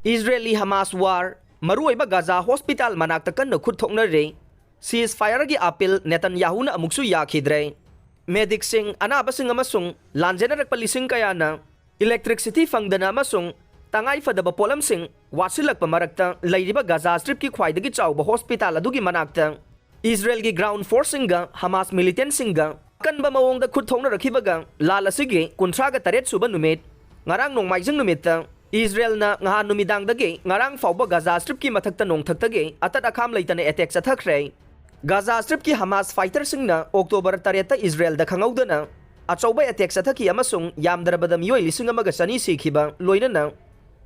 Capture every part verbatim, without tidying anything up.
Israeli Hamas war, ꯃꯔꯨꯑꯣꯏꯕ Gaza hospital ꯃꯅꯥꯛꯇ ꯀꯟꯅ ꯈꯨꯠ ꯊꯣꯛꯅꯔꯤ꯫ ꯁꯤꯖ ꯐꯥꯌꯔꯒꯤ ꯑꯄꯤꯜ ꯅꯦꯇꯟꯌꯥꯍꯨꯅ ꯑꯃꯨꯛꯁꯨ ꯌꯥꯈꯤꯗ꯭ꯔꯦ꯫ ꯃꯦꯗꯤꯛꯁꯤꯡ, ꯑꯅꯥꯕꯁꯤꯡ ꯑꯃꯁꯨꯡ ꯂꯥꯟꯖꯦꯟꯅꯔꯛꯄ ꯂꯤꯁꯤꯡ ꯀꯌꯥꯅ ꯏꯂꯦꯛꯇ꯭ꯔꯤꯛꯁꯤꯇꯤ ꯐꯪꯗꯅ ꯑꯃꯁꯨꯡ ꯇꯉꯥꯏ ꯐꯗꯕ ꯄꯣꯠꯂꯝꯁꯤꯡ ꯋꯥꯠꯁꯤꯜꯂꯛꯄ ꯃꯔꯛꯇ ꯂꯩꯔꯤꯕ ꯒꯥꯖꯥ ꯁ꯭ꯇ꯭ꯔꯤꯞꯀꯤ ꯈ꯭ꯋꯥꯏꯗꯒꯤ ꯆꯥꯎꯕ ꯍꯣꯁꯄꯤꯇꯥꯜ ꯑꯗꯨꯒꯤ ꯃꯅꯥꯛꯇ ꯏꯖꯔꯦꯜꯒꯤ ꯒ꯭ꯔꯥꯎꯟ ꯐꯣꯔꯁꯁꯤꯡꯒ ꯍꯃꯥꯁ ꯃꯤꯂꯤꯇꯦꯟꯠꯁꯤꯡꯒ ꯑꯀꯟꯕ ꯃꯑꯣꯡꯗ ꯈꯨꯠ ꯊꯣꯛꯅꯔꯛꯈꯤꯕꯒ ꯂꯥꯜ ꯑꯁꯤꯒꯤ ꯀꯨꯟꯊ꯭ꯔꯥꯒ ꯇꯔꯦꯠ ꯁꯨꯕ ꯅꯨꯃꯤꯠ, ꯉꯔꯥꯡ ꯅꯣꯡꯃꯥꯏꯖꯤꯡ ꯅꯨꯃꯤꯠꯇ ꯏꯖꯔꯦꯜꯅ ꯉꯍꯥꯟ ꯅꯨꯃꯤꯗꯥꯡꯗꯒꯤ ꯉꯔꯥꯡ ꯐꯥꯎꯕ ꯒꯥꯖꯥ ꯁ꯭ꯇ꯭ꯔꯤꯞꯀꯤ ꯃꯊꯛꯇ ꯅꯣꯡꯊꯛꯇꯒꯤ ꯑꯇꯠ ꯑꯈꯥꯝ ꯂꯩꯇꯅ ꯑꯦꯇꯦꯛ ꯆꯠꯊꯈ꯭ꯔꯦ꯫ ꯒꯥꯖꯥ ꯁ꯭ꯇ꯭ꯔꯤꯞꯀꯤ ꯍꯃꯥꯁ ꯐꯥꯏꯇꯔꯁꯤꯡꯅ ꯑꯣꯛꯇꯣꯕꯔ ꯇꯔꯦꯠꯇ ꯏꯖꯔꯦꯜꯗ ꯈꯪꯍꯧꯗꯅ ꯑꯆꯧꯕ ꯑꯦꯇꯦꯛ ꯆꯠꯊꯈꯤ ꯑꯃꯁꯨꯡ ꯌꯥꯝꯗ꯭ꯔꯕꯗ ꯃꯤꯑꯣꯏ ꯂꯤꯁꯤꯡ ꯑꯃꯒ ꯆꯅꯤ ꯁꯤꯈꯤꯕ, ꯂꯣꯏꯅꯅ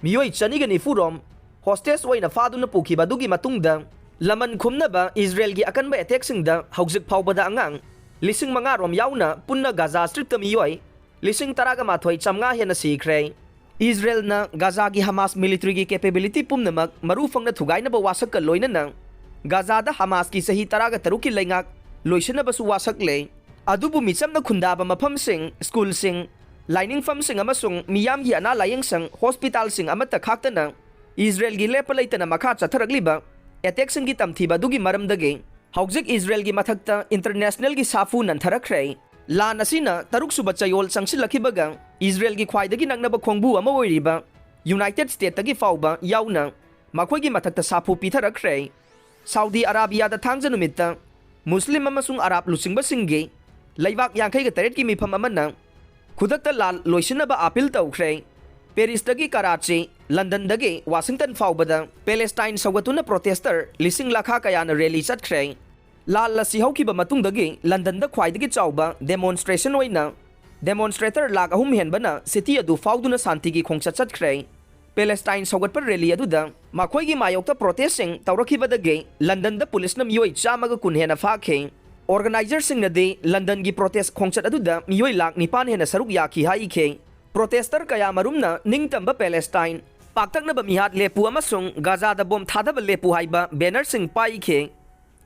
ꯃꯤꯑꯣꯏ ꯆꯅꯤꯒ ꯅꯤꯐꯨ ꯔꯣꯝ ꯍꯣꯁꯇꯦꯖ ꯑꯣꯏꯅ ꯐꯥꯗꯨꯅ ꯄꯨꯈꯤꯕ ꯑꯗꯨꯒꯤ ꯃꯇꯨꯡꯗ, ꯂꯃꯟ ꯈꯨꯝꯅꯕ ꯏꯖꯔꯦꯜꯒꯤ ꯑꯀꯟꯕ ꯑꯦꯇꯦꯛꯁꯤꯡꯗ ꯍꯧꯖꯤꯛ ꯐꯥꯎꯕꯗ ꯑꯉꯥꯡ ꯂꯤꯁꯤꯡ ꯃꯉꯥ ꯔꯣꯝ ꯌꯥꯎꯅ ꯄꯨꯟꯅ ꯒꯥꯖꯥ ꯁ꯭ꯇ꯭ꯔꯤꯞꯇ ꯃꯤꯑꯣꯏ ꯂꯤꯁꯤꯡ ꯇꯔꯥꯒ ꯃꯥꯊꯣꯏ ꯆꯥꯝꯃꯉꯥ ꯍꯦꯟꯅ ꯁꯤꯈ꯭ꯔꯦ꯫ ꯏꯖꯔꯦꯜꯅ ꯒꯥꯖꯥꯒꯤ ꯍꯃꯥꯁ ꯃꯤꯂꯤꯇꯔꯤꯒꯤ ꯀꯦꯄꯦꯕꯤꯂꯤꯇꯤ ꯄꯨꯝꯅꯃꯛ ꯃꯔꯨ ꯐꯪꯅ ꯊꯨꯒꯥꯏꯅꯕ ꯋꯥꯁꯛꯀ ꯂꯣꯏꯅꯅ ꯒꯥꯖꯥꯗ ꯍꯃꯥꯁꯀꯤ ꯆꯍꯤ ꯇꯔꯥꯒ ꯇꯔꯨꯛꯀꯤ ꯂꯩꯉꯥꯛ ꯂꯣꯏꯁꯤꯟꯅꯕꯁꯨ ꯋꯥꯁꯛꯂꯦ꯫ ꯑꯗꯨꯕꯨ ꯃꯤꯆꯝꯅ ꯈꯨꯟꯗꯥꯕ ꯃꯐꯝꯁꯤꯡ, ꯁ꯭ꯀꯨꯜꯁꯤꯡ, ꯂꯥꯏꯅꯤꯡꯐꯝꯁꯤꯡ ꯑꯃꯁꯨꯡ ꯃꯤꯌꯥꯝꯒꯤ ꯑꯅꯥ ꯂꯥꯌꯦꯡꯁꯪ, ꯍꯣꯁꯄꯤꯇꯥꯜꯁꯤꯡ ꯑꯃꯠꯇ ꯈꯥꯛꯇꯅ ꯏꯖꯔꯦꯜꯒꯤ ꯂꯦꯞꯄ ꯂꯩꯇꯅ ꯃꯈꯥ ꯆꯠꯊꯔꯛꯂꯤꯕ ꯑꯦꯇꯦꯛꯁꯤꯡꯒꯤ ꯇꯝꯊꯤꯕ ꯑꯗꯨꯒꯤ ꯃꯔꯝꯗꯒꯤ ꯍꯧꯖꯤꯛ ꯏꯖꯔꯦꯜꯒꯤ ꯃꯊꯛꯇ ꯏꯟꯇꯔꯅꯦꯁꯅꯦꯜꯒꯤ ꯁꯥꯐꯨ ꯅꯟꯊꯔꯛꯈ꯭ꯔꯦ꯫ ꯂꯥꯟ ꯑꯁꯤꯅ ꯇꯔꯨꯛꯁꯨꯕ ꯆꯌꯣꯜ ꯆꯪꯁꯤꯜꯂꯛꯈꯤꯕꯒ ꯏꯖꯔꯦꯜꯒꯤ ꯈ꯭ꯋꯥꯏꯗꯒꯤ ꯅꯛꯅꯕ ꯈꯣꯡꯕꯨ ꯑꯃ ꯑꯣꯏꯔꯤꯕ ꯌꯨꯅꯥꯏꯇꯦꯗ ꯁ꯭ꯇꯦꯠꯇꯒꯤ ꯐꯥꯎꯕ ꯌꯥꯎꯅ ꯃꯈꯣꯏꯒꯤ ꯃꯊꯛꯇ ꯁꯥꯐꯨ ꯄꯤꯊꯔꯛꯈ꯭ꯔꯦ꯫ ꯁꯥꯎꯗꯤ ꯑꯔꯥꯕꯤꯌꯥꯗ ꯊꯥꯡꯖ ꯅꯨꯃꯤꯠꯇ ꯃꯨꯁꯂꯤꯝ ꯑꯃꯁꯨꯡ ꯑꯔꯥꯕ ꯂꯨꯆꯤꯡꯕꯁꯤꯡꯒꯤ ꯂꯩꯕꯥꯛ ꯌꯥꯡꯈꯩꯒ ꯇꯔꯦꯠꯀꯤ ꯃꯤꯐꯝ ꯑꯃꯅ ꯈꯨꯗꯛꯇ ꯂꯥꯟ ꯂꯣꯏꯁꯤꯟꯅꯕ ꯑꯥꯄꯤꯜ ꯇꯧꯈ꯭ꯔꯦ꯫ ꯄꯦꯔꯤꯁꯇꯒꯤ ꯀꯔꯥꯆꯤ, ꯂꯟꯗꯟꯗꯒꯤ ꯋꯥꯁꯤꯡꯇꯟ ꯐꯥꯎꯕꯗ ꯄꯦꯂꯦꯁꯇꯥꯏꯟ ꯁꯧꯒꯠꯇꯨꯅ ꯄ꯭ꯔꯣꯇꯦꯁꯇꯔ ꯂꯤꯁꯤꯡ ꯂꯥꯈꯥ ꯀꯌꯥꯅ ꯔꯦꯂꯤ ꯆꯠꯈ꯭ꯔꯦ꯫ ꯂꯥꯟ ꯑꯁꯤ ꯍꯧꯈꯤꯕ ꯃꯇꯨꯡꯗꯒꯤ ꯂꯟꯗꯟꯗ ꯈ꯭ꯋꯥꯏꯗꯒꯤ ꯆꯥꯎꯕ ꯗꯦꯃꯣꯟꯁꯇ꯭ꯔꯦꯁꯟ ꯑꯣꯏꯅ ꯗꯦꯃꯣꯟꯁꯇ꯭ꯔꯦꯇꯔ ꯂꯥꯈ ꯑꯍꯨꯝ ꯍꯦꯟꯕꯅ ꯁꯤꯇꯤ ꯑꯗꯨ ꯐꯥꯎꯗꯨꯅ ꯁꯥꯟꯇꯤꯒꯤ ꯈꯣꯡꯆꯠ ꯆꯠꯈ꯭ꯔꯦ꯫ ꯄꯦꯂꯦꯁꯇꯥꯏꯟ ꯁꯧꯒꯠꯄ ꯔꯦꯂꯤ ꯑꯗꯨꯗ ꯃꯈꯣꯏꯒꯤ ꯃꯥꯌꯣꯛꯇ ꯄ꯭ꯔꯣꯇꯦꯁꯁꯤꯡ ꯇꯧꯔꯛꯈꯤꯕꯗꯒꯤ ꯂꯟꯗꯟꯗ ꯄꯨꯂꯤꯁꯅ ꯃꯤꯑꯣꯏ ꯆꯥꯝꯃꯒ ꯀꯨꯟ ꯍꯦꯟꯅ ꯐꯥꯈꯤ꯫ ꯑꯣꯔꯒꯅꯥꯏꯖꯔꯁꯤꯡꯅꯗꯤ ꯂꯟꯗꯟꯒꯤ ꯄ꯭ꯔꯣꯇꯦꯁ ꯈꯣꯡꯆꯠ ꯑꯗꯨꯗ ꯃꯤꯑꯣꯏ ꯂꯥꯈ ꯅꯤꯄꯥꯟ ꯍꯦꯟꯅ ꯁꯔꯨꯛ ꯌꯥꯈꯤ ꯍꯥꯏꯈꯤ꯫ ꯄ꯭ꯔꯣꯇꯦꯁꯇꯔ ꯀꯌꯥꯃꯔꯨꯝꯅ "ꯅꯤꯡꯇꯝꯕ ꯄꯦꯂꯦꯁꯇꯥꯏꯟ, ꯄꯥꯛꯇꯛꯅꯕ ꯃꯤꯍꯥꯠ ꯂꯦꯞꯄꯨ" ꯑꯃꯁꯨꯡ "ꯒꯥꯖꯥꯗ ꯕꯣꯝ ꯊꯥꯗꯕ ꯂꯦꯞꯄꯨ" ꯍꯥꯏꯕ ꯕꯦꯅꯔꯁꯤꯡ ꯄꯥꯏꯈꯤ꯫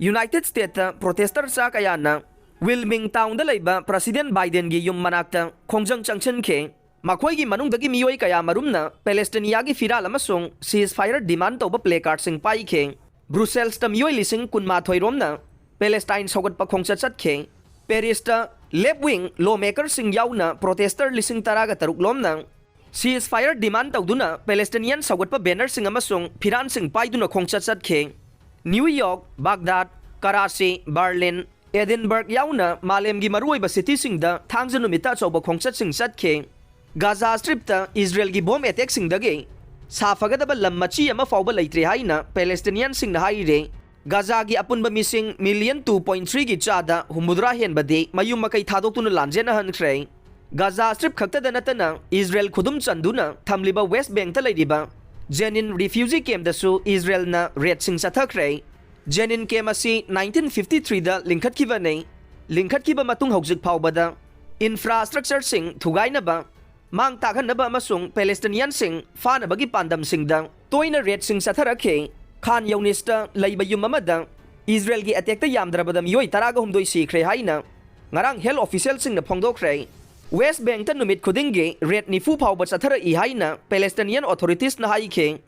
ꯌꯨꯅꯥꯏꯇꯦꯗ ꯁ꯭ꯇꯦꯠꯇ ꯄ꯭ꯔꯣꯇꯦꯁꯇꯔ ꯆꯥ ꯀꯌꯥꯅ ꯋꯤꯜꯃꯤꯡꯇꯥꯎꯟꯗ ꯂꯩꯕ ꯄ꯭ꯔꯁꯤꯗꯦꯟ ꯕꯥꯏꯗꯦꯟꯒꯤ ꯌꯨꯝ ꯃꯅꯥꯛꯇ ꯈꯣꯡꯖꯪ ꯆꯪꯁꯤꯟꯈꯤ꯫ ꯃꯈꯣꯏꯒꯤ ꯃꯅꯨꯡꯗꯒꯤ ꯃꯤꯑꯣꯏ ꯀꯌꯥ ꯃꯔꯨꯝꯅ ꯄꯦꯂꯦꯁꯇꯤꯅꯤꯌꯥꯒꯤ ꯐꯤꯔꯥꯜ ꯑꯃꯁꯨꯡ ceasefire demand ꯇꯧꯕ placard ꯁꯤꯡ ꯄꯥꯏꯈꯤ꯫ ꯕ꯭ꯔꯨꯁꯦꯜꯁꯇ ꯃꯤꯑꯣꯏ ꯂꯤꯁꯤꯡ ꯀꯨꯟꯃꯥꯊꯣꯏ ꯔꯣꯝꯅ ꯄꯦꯂꯦꯁꯇꯥꯏꯟ ꯁꯧꯒꯠꯄ ꯈꯣꯡꯆꯠ ꯆꯠꯈꯤ꯫ ꯄꯦꯔꯤꯁꯇ left wing lawmaker ꯁꯤꯡ ꯌꯥꯎꯅ protester ꯂꯤꯁꯤꯡ ꯇꯔꯥꯒ ꯇꯔꯨꯛ ꯂꯣꯝꯅ ceasefire demand ꯇꯧꯗꯨꯅ ꯄꯦꯂꯦꯁꯇꯤꯅꯤꯌꯥꯟ ꯁꯧꯒꯠꯄ banner ꯁꯤꯡ ꯑꯃꯁꯨꯡ ꯐꯤꯔꯥꯜꯁꯤꯡ ꯄꯥꯏꯗꯨꯅ ꯈꯣꯡꯆꯠ ꯆꯠꯈꯤ꯫ ꯅ꯭ꯌꯨ ꯌꯣꯔꯛ, ꯕꯥꯒꯗꯥꯗ, ꯀꯔꯥꯆꯤ, ꯕꯔꯂꯤꯟ, ꯑꯦꯗꯤꯟꯕꯔꯒ ꯌꯥꯎꯅ ꯃꯥꯂꯦꯝꯒꯤ ꯃꯔꯨꯑꯣꯏꯕ city ꯁꯤꯡꯗ ꯊꯥꯡꯖ ꯅꯨꯃꯤꯠꯇ ꯑꯆꯧꯕ ꯈꯣꯡꯆꯠꯁꯤꯡ ꯆꯠꯈꯤ꯫ ꯒꯥꯖꯥ ꯁ꯭ꯇ꯭ꯔꯤꯞꯇ ꯏꯖꯔꯦꯜꯒꯤ ꯕꯣꯝ ꯑꯦꯇꯦꯛꯁꯤꯡꯗꯒꯤ ꯁꯥꯐꯒꯗꯕ ꯂꯝ ꯃꯆꯤ ꯑꯃ ꯐꯥꯎꯕ ꯂꯩꯇ꯭ꯔꯦ ꯍꯥꯏꯅ ꯄꯦꯂꯦꯁꯇꯤꯅꯤꯌꯥꯟꯁꯤꯡꯅ ꯍꯥꯏꯔꯤ꯫ ꯒꯥꯖꯥꯒꯤ ꯑꯄꯨꯟꯕ ꯃꯤꯁꯤꯡ million two point three ꯒꯤ ꯆꯥꯗ ꯍꯨꯝꯐꯨꯇꯔꯥ ꯍꯦꯟꯕꯗꯤ ꯃꯌꯨꯝ ꯃꯀꯩ ꯊꯥꯗꯣꯛꯇꯨꯅ ꯂꯥꯟꯖꯦꯟꯅꯍꯟꯈ꯭ꯔꯦ꯫ ꯒꯥꯖꯥ ꯁ꯭ꯇ꯭ꯔꯤꯞ ꯈꯛꯇꯗ ꯅꯠꯇꯅ ꯏꯖꯔꯦꯜ ꯈꯨꯗꯨꯝ ꯆꯟꯗꯨꯅ ꯊꯝꯂꯤꯕ ꯋꯦꯁ ꯕꯦꯡꯛꯇ ꯂꯩꯔꯤꯕ ꯖꯦꯅꯤꯟ refugee camp ꯇꯁꯨ ꯏꯖꯔꯦꯜꯅ raid ꯁꯤꯡ ꯆꯠꯊꯈ꯭ꯔꯦ꯫ ꯖꯦꯅꯤꯟ camp ꯑꯁꯤ nineteen fifty three ꯗ ꯂꯤꯡꯈꯠꯈꯤꯕꯅꯤ꯫ ꯂꯤꯡꯈꯠꯈꯤꯕ ꯃꯇꯨꯡ ꯍꯧꯖꯤꯛ ꯐꯥꯎꯕꯗ infrastructure ꯁꯤꯡ ꯊꯨꯒꯥꯏꯅꯕ, ꯃꯥꯡ ꯇꯥꯛꯍꯟꯅꯕ ꯑꯃꯁꯨꯡ ꯄꯦꯂꯦꯁꯇꯤꯅꯤꯌꯟꯁꯤꯡ ꯐꯥꯅꯕꯒꯤ ꯄꯥꯟꯗꯝꯁꯤꯡꯗ ꯇꯣꯏꯅ raid ꯁꯤꯡ ꯆꯠꯊꯔꯛꯈꯤ꯫ ꯈꯥꯟ ꯌꯧꯅꯤꯁꯇ ꯂꯩꯕ ꯌꯨꯝ ꯑꯃꯗ ꯏꯖꯔꯦꯜꯒꯤ ꯑꯦꯇꯦꯛꯇ ꯌꯥꯝꯗ꯭ꯔꯕꯗ ꯃꯤꯑꯣꯏ ꯇꯔꯥꯒ ꯍꯨꯝꯗꯣꯏ ꯁꯤꯈ꯭ꯔꯦ ꯍꯥꯏꯅ ꯉꯔꯥꯡ health official ꯁꯤꯡꯅ ꯐꯣꯡꯗꯣꯛꯈ꯭ꯔꯦ꯫ ꯋꯦꯁ ꯕꯦꯡꯛꯇ ꯅꯨꯃꯤꯠ ꯈꯨꯗꯤꯡꯒꯤ raid ꯅꯤꯐꯨ ꯐꯥꯎꯕ ꯆꯠꯊꯔꯛꯏ ꯍꯥꯏꯅ ꯄꯦꯂꯦꯁꯇꯤꯅꯤꯌꯟ authorities ꯅ ꯍꯥꯏꯈꯤ꯫